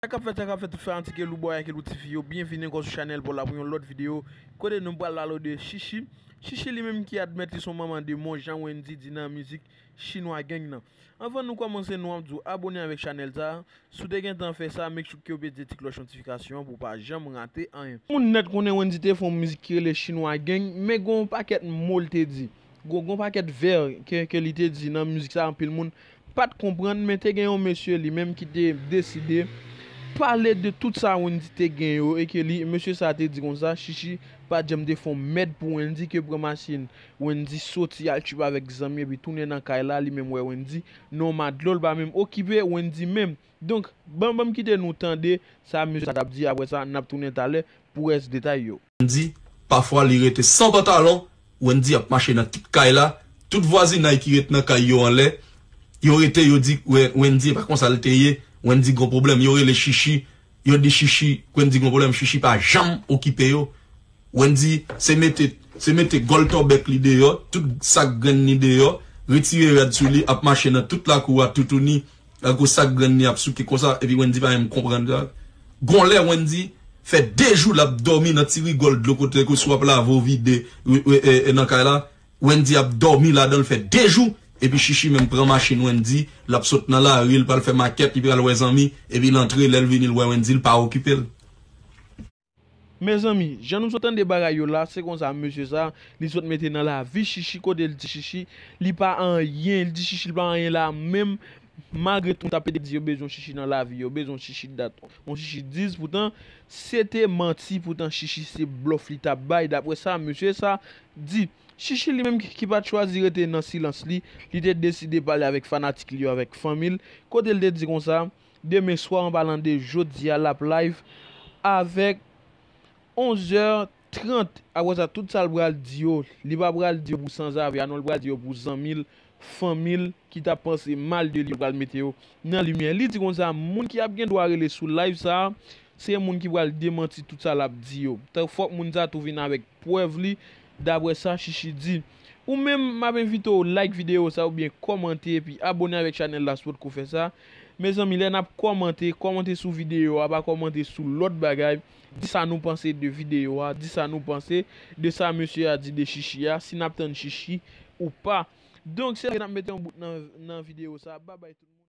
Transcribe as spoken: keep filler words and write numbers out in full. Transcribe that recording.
Sa k ap fèt, sa k ap fèt, tout fanatik Elouboy ak Elou Tifi yo, byenvini ankò sou chanèl pa w la pou yon lòt videyo. Kote nou pral pale de Chichi. Chichi li menm ki admèt li se yon manman demon, jan Wendy di nan mizik Chinwa Gang nan. Anvan nou kòmanse, nou ap di w abòne avèk chanèl sa. Si w te gentan fè sa, make sure ke w peze ti klòch notifikasyon an pou w pa janm rate anyen. Moun nèt konnen Wendy te fè yon mizik ki rele Chinwa Gang, men gen yon pakèt mo l te di. Gon, gon pakèt vè ke, ke li te di nan mizik sa, anpil moun pa t konprann, men te gen yon mesye li menm ki te deside pale de tout sa Wendy te gen yo, e ke li, mesye sa te di konsa, Chichi pa t janm te fè yon mèd pou Wendy, ke pran machin Wendy soti al tchipe avèk zanmi epi tounen nan kay la, li menm wè Wendy nan yon madlo, l pa menm okipe Wendy menm. Donk, ban, ban m kite nou tande sa mesye sa t ap di, apre sa, n ap tounen talè pou rès detay yo. Wendy, pafwa li rete san pantalon, Wendy ap mache nan tout kay la, tout vwazinay ki ret nan kay yo anlè, yo rete, yo di, Wen-, Wendy, e pa konsa l te ye, Wendy gon pwoblèm, yo rele Chichi, yo di Chichi, Wendy gon pwoblèm, Chichi pa janm okipe yo. Wendy, se mete, se mete gòl tòbèk li deyò, tout sak grenn li deyò, retire rad sou li, ap mache nan tout lakou a toutouni, tankou sak grenn li ap souke konsa, epi Wendy pa menm konprann sa. Gon lè Wendy fè de jou l ap dòmi nan ti rigòl dlo kote ke si w ap lave w vide, e, e, e, e, nan kay la, Wendy ap dòmi ladan l fè de jou, epi Chichi menm pran machin Wendy, l ap sot nan lari, l pral fè makèt, li pral wè zanmi, epi l antre, lè l vini, l wè Wendy, l pa okipe l. Mezanmi, jan nou sot tande bagay yo la, se konsa mesye sa, li sot mete nan lavi Chichi, kote l di Chichi, li pa anyen, li di Chichi, li pa anyen la menm, malgre tout moun t ap pede di yo bezwen Chichi nan lavi yo, bezwen Chichi dat, yon Chichi dis, poutan, se te manti, poutan Chichi se blòf li t ap bay, daprè sa mesye sa di. Chichi li menm ki, ki pa t chwazi rete nan silans li, li te deside pale avèk fanatik li yo, avèk fanmi l, kote l te di konsa, demen swa, an palan de jodi a, l ap live avèk onz è trant. Apre sa, tout sa l pral di yo, li pa pral di yo pou sanzave a, non, li pral di yo pou zanmi l, fanmi l, ki t ap panse mal de li, yo pral mete yo nan limyè. Li di konsa, moun ki ap gen dwa rele sou live sa a, se moun ki pral demanti tout sa l ap di yo. Tan fòk moun sa tou vin avèk prèv li, daprè sa Chichi di. Ou menm, m ap envite w like videyo sa oubyen kòmante epi abòne avèk chanèl la si w potko fè sa. Mezanmi, lè n ap kòmante, kòmante sou videyo a, pa kòmante sou lòt bagay. Di sa nou panse de videyo a, di sa nou panse de sa mesye a di de Chichi a, si n ap tann Chichi ou pa. Donk, se la ke n ap mete yon bout nan, nan videyo sa. Babay tout moun.